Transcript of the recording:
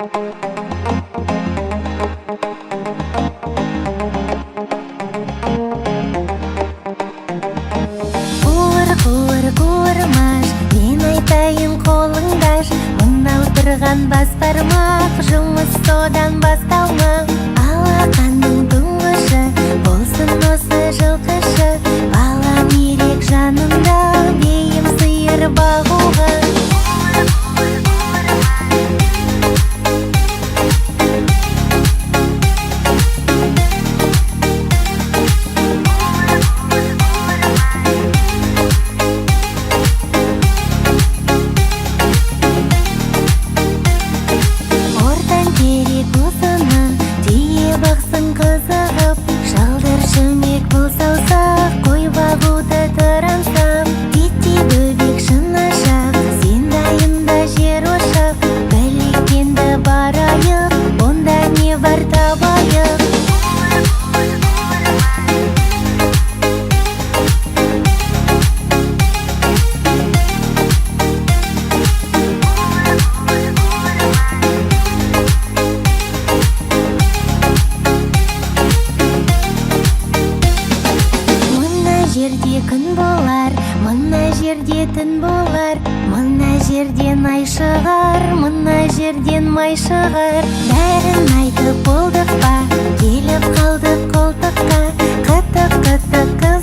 Қуыр, қуыр, қуырмаш, мен айтайын, қолыңдаш. Мынау тұрған бас бармақ, жұмыс содан басталмақ. Алақанның тұңғышы болсын осы жылқышы. Балам ерек жанында, бейім сиыр бағуға. Ортан керек осыны, түйе бақсын қызығып. Шалдыр шүмек бұл саусақ, қой бағуды тұрамсап. Титтей бөбек шынашақ, сен дайында жер ошақ. Білеккенді барайық, онда не бар табайық. Мына жерде күн болар, мына жерде түн болар. Мына жерден ай шығар, мына жерден май шығар. Бәрін айтып болдық па? Келіп қалдық қолтыққа. Қытық, қытық қыз.